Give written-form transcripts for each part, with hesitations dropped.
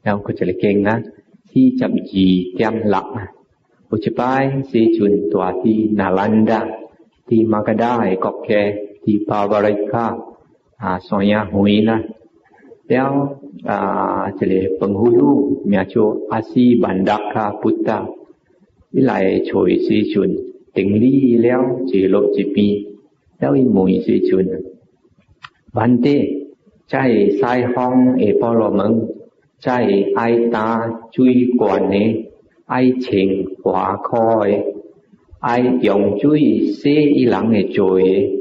然後閣一個經啊，42.6啊。有一擺，世尊蹛佇那蘭達，佇馬伽達的國家，佇巴巴利卡啊山仔園啦。了啊，一个飯葫蘆名做阿斯曼達卡布達，伊來揣世尊，頂禮了坐落一邊，了伊問世尊：梵蒂，這个西方的婆羅門，這个愛擔水懸的，愛穿華褲的，愛用水洗伊人的罪的，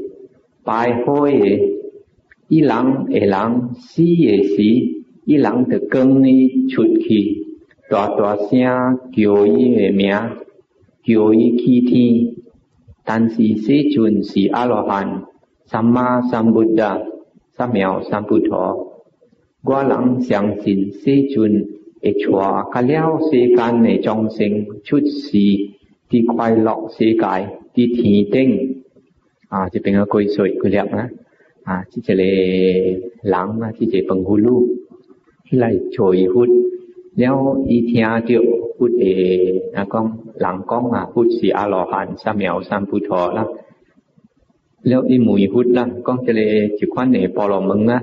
拜火的，伊人的人死的時，伊人就趕伊出去，大大聲叫伊的名，叫伊去天。但是世尊是阿羅漢，薩瑪三菩薩，三藐三菩提。我人相信世尊會帶較了世間的眾生出世佇快樂世界，佇天頂。啊，這邊個解說幾粒啊？啊，這一個人啊，這個飯葫蘆，伊來揣佛，了伊聽著佛的啊講，人講啊，佛是阿羅漢，三藐三菩提啦。了伊問佛啦，講這個這款的婆羅門啊，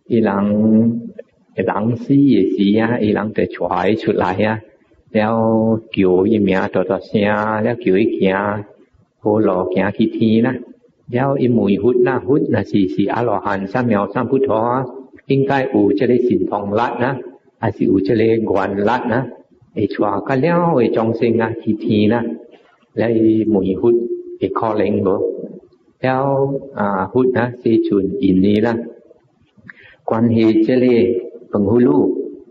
伊人人死的時啊，伊人就帶伊出來啊，了叫伊名大大聲，了叫伊行好路行去天啦。了伊問佛啦，佛若是是阿羅漢三藐三菩提啊，應該有這个神通力啊，還是有這个願力啊，會帶較了的眾生啊去天啦。了伊問佛會可能無？了啊佛啊世尊應伊啦。關係這个飯葫蘆，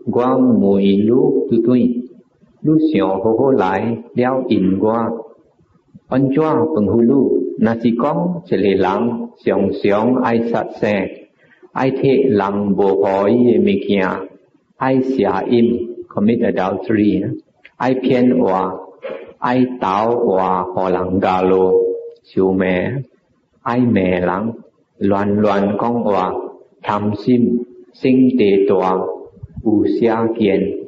我問你拄轉，你想好好來了應我。按怎飯葫蘆？若是講一個人常常愛殺生，愛摕人無予伊的物件，愛邪淫 commit adultery，愛騙話，愛偷話予人咬落，相罵，愛罵人，亂亂講話，貪心，性地大，有邪見。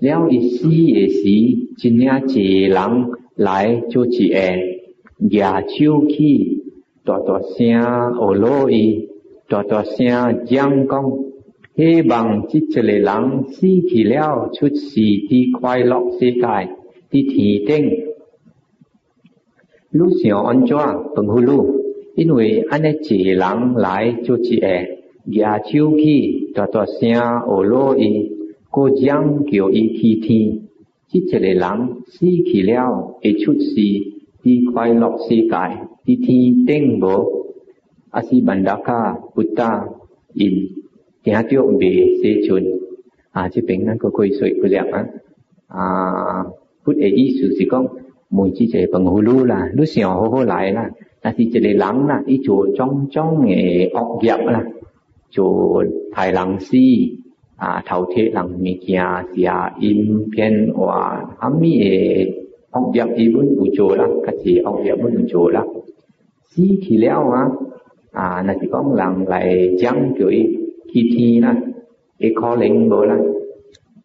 了伊死的時，真正濟人來做一下，舉手起，大大聲呵咾伊，大大聲講講，希望這一個人死去了，出世佇快樂世界，佇天頂。你想按怎？飯葫蘆，因為按呢濟人來做一下，舉手起，大大聲呵咾伊，閣講叫伊去天。這一個人死去了，會出世佇快樂世界，佇天頂無？阿斯曼達卡布達因聽著未世尊啊！這邊咱閣解說幾粒啊！啊，佛的意思是講，問這個飯葫蘆啦，你想好好來啦。若是一個人啦，伊做種種的惡業啦，做刣人死啊，偷摕人物件，邪淫騙話，啥物的惡業伊攏有做啦，較濟惡業攏有做啦。死去了啊，啊，若是講人來講叫伊去天啦，會可能無啦？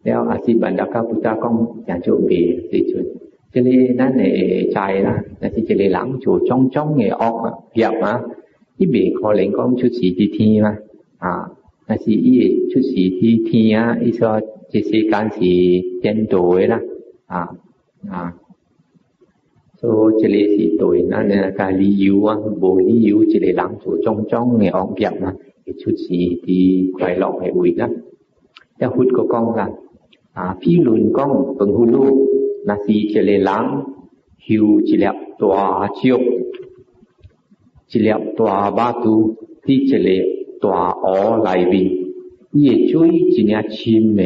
了阿斯曼達卡布達講，誠少未世尊。這个咱會知啦，若是一個人做種種的惡業啊，伊袂可能講出世佇天嘛，啊，若是伊會出世佇天啊，伊說這世間是顛倒的啦，啊啊，所以這个是對咱的個理由啊，無理由一個人做種種的惡業啊，會出世佇快樂的位啦。了佛閣講啦，啊，譬如講飯葫蘆，若是一個人搝一粒大石，一粒大肉脣佇一个大湖內面，伊的水真正深的，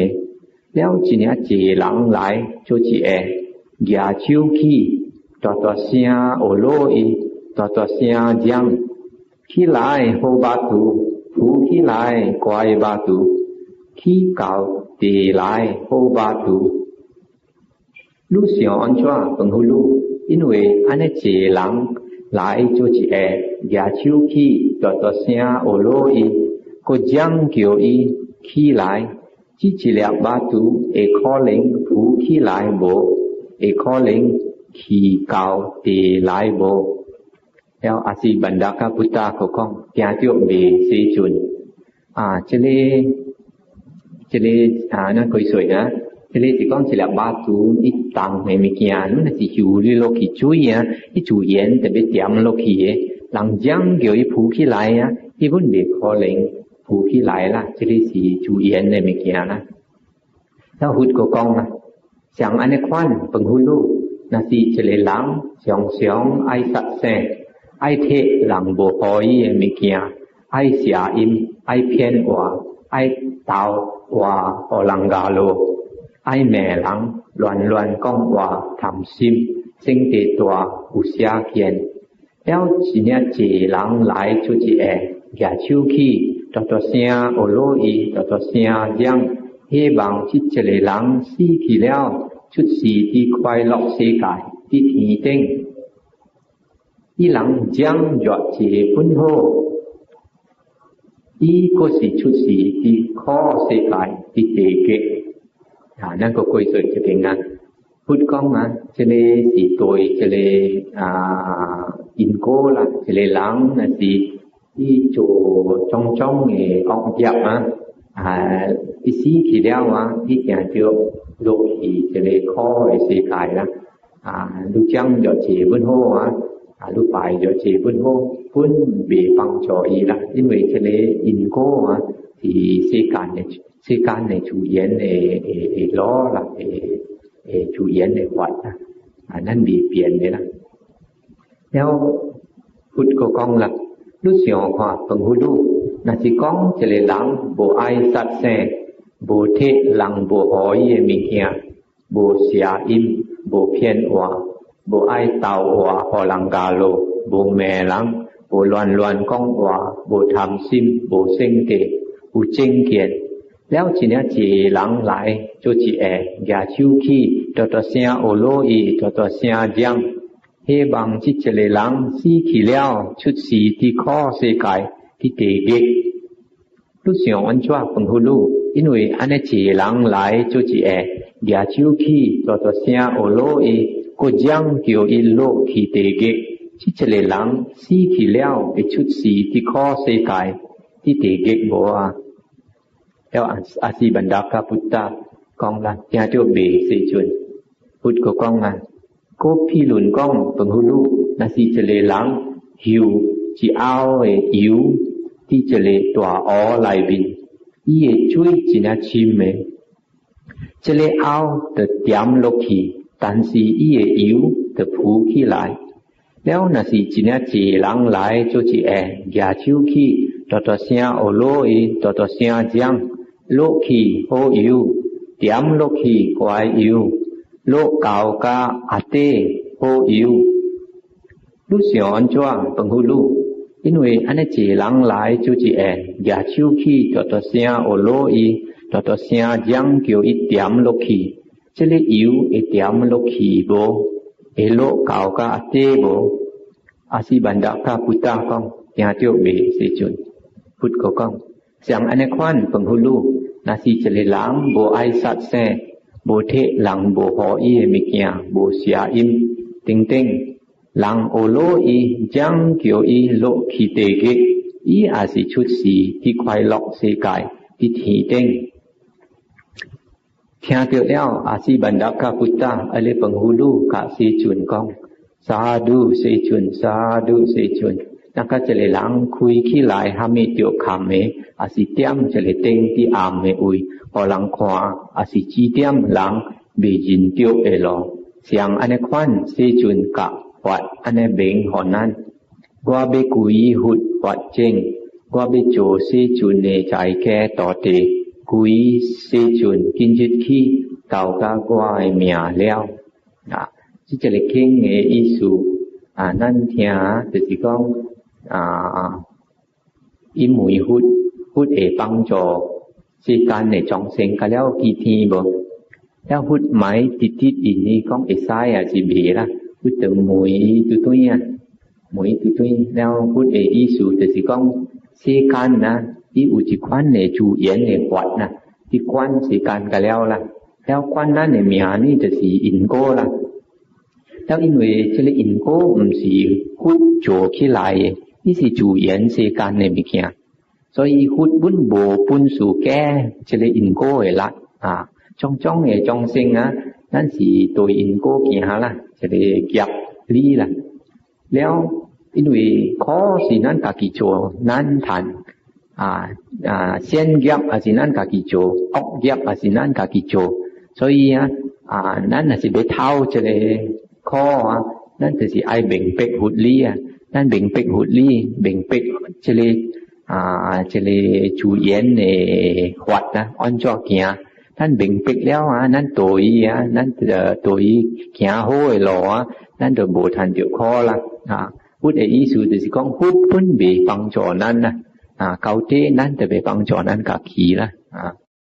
了真正濟人來做一下，舉手起，大大聲呵咾伊，大大聲講，起來好肉脣，浮起來乖肉脣，去到地來好肉脣。你想按怎飯葫蘆？因為按呢濟人來做一下，舉手起，大大聲呵咾伊，閣講叫伊起來。這一粒肉球會可能浮起來無？會可能去到地內無？了阿斯班達卡布達閣講，聽著未世尊？啊，這個這個啊，咱幾歲啊？這個是講一粒肉球伊重的物件，你若是游你落去水啊，伊自然就欲沉落去的。人將叫伊浮起來啊，伊本袂可能浮起來啦。這個是自然的物件啦。了佛閣講啊，像按呢款飯葫蘆，若是一個人常常愛殺生，愛提人無予伊的物件，愛邪淫，愛騙話，愛偷話予人咬落，愛罵人，亂亂講話，貪心，性地大，有邪見。了真正濟人來做一下，舉手起，大大聲呵咾伊，大大聲講，希望這一個人死去了，出世佇快樂世界，佇天頂。伊人講越濟本好，伊閣是出世佇苦世界，佇地獄。啊，咱閣過說這邊啊，佛講啊，這個是對這個啊因果啦，一個人若是伊做種種的惡業啊，啊，伊死去了啊，伊定著落去這個苦的世界啦。啊，你講越濟本好啊，啊，你拜越濟本好，本袂幫助伊啦，因為這個因果啊，是世間的自然的路啦，的自然的法啦，啊，咱袂變的啦。了佛閣講啦，你想看飯葫蘆，若是講一個人無愛殺生，無提人無予伊的物件，無邪淫，無騙話，無愛偷話予人咬落，無罵人，無亂亂講話，無貪心，無性地，有正見。了真正濟人來做一下，舉手起，大大聲呵咾伊，大大聲講，希望這一個人死去了，出世佇苦世界，佇地獄。你想按怎飯葫蘆？因為按呢濟人來做一下，舉手起，大大聲呵咾伊，閣講叫伊落去地獄。這一個人死去了，會出世佇苦世界，佇地獄無啊？了阿斯班達卡布達講啦，聽著未世尊？佛閣講啊，閣譬論講飯葫蘆，若是一個人泅一甌的油佇一個大湖內面，伊的水真正深的，這個甌就沉落去，但是伊的油就浮起來。了若是真正濟人來做一下，舉手起，大大聲呵咾伊，大大聲講，落去好油，沉落去壞油，落到甲下底好油。你想按怎飯葫蘆？因為按呢濟人來做一下，舉手起，大大聲呵咾伊，大大聲講叫伊沉落去，這個油會沉落去無？會落到甲下底無？阿斯班達卡布達講，聽著未世尊？佛閣講，像按呢款飯葫蘆，若是一個人無愛殺生，無提人無予伊的物件，無邪淫，等等，人呵咾伊，將叫伊落去地獄，伊也是出世佇快樂世界，佇天頂。聽著了，阿斯班達卡布達愛咧飯葫蘆，共世尊講：沙杜世尊，沙杜世尊。若共一個人開起來，蝦米著崁的，抑是點一個燈佇暗的位，予人看，抑是指點人袂認著的路。像按呢款世尊教法，按呢明予咱。我欲皈依佛法僧，我欲做世尊的在家徒弟，皈依世尊，今日起到甲我的命了。啊，這一個經的意思啊，咱聽就是講啊，伊問佛，佛會幫助世間的眾生，甲了歸天無？了佛莫直直應伊講會使抑是袂啦？佛就問伊拄對啊，問伊拄對了佛的意思就是講世間啊，伊有一款的自然的法啊，佇管世間個了啦。了管咱的命呢，就是因果啦。了因為這个因果毋是佛做起來的，伊是自然世間的物件，所以佛本無本事改這个因果的力啊。種種的眾生啊，咱是對因果行啦，這个業力啦。了，因為苦是咱家己做，咱趁啊啊善業也是咱家己做，惡業也是咱家己做，所以啊啊，咱若是欲脫這个苦啊，咱就是愛明白佛理啊，咱明白佛理，明白這个啊這个自然的法啊，按怎行？咱明白了啊，咱對伊啊，咱就對伊行好的路啊，咱就無趁著苦啦啊！佛的意思就是講，佛本袂幫助咱啦，啊，到底咱就欲幫助咱家己啦，啊。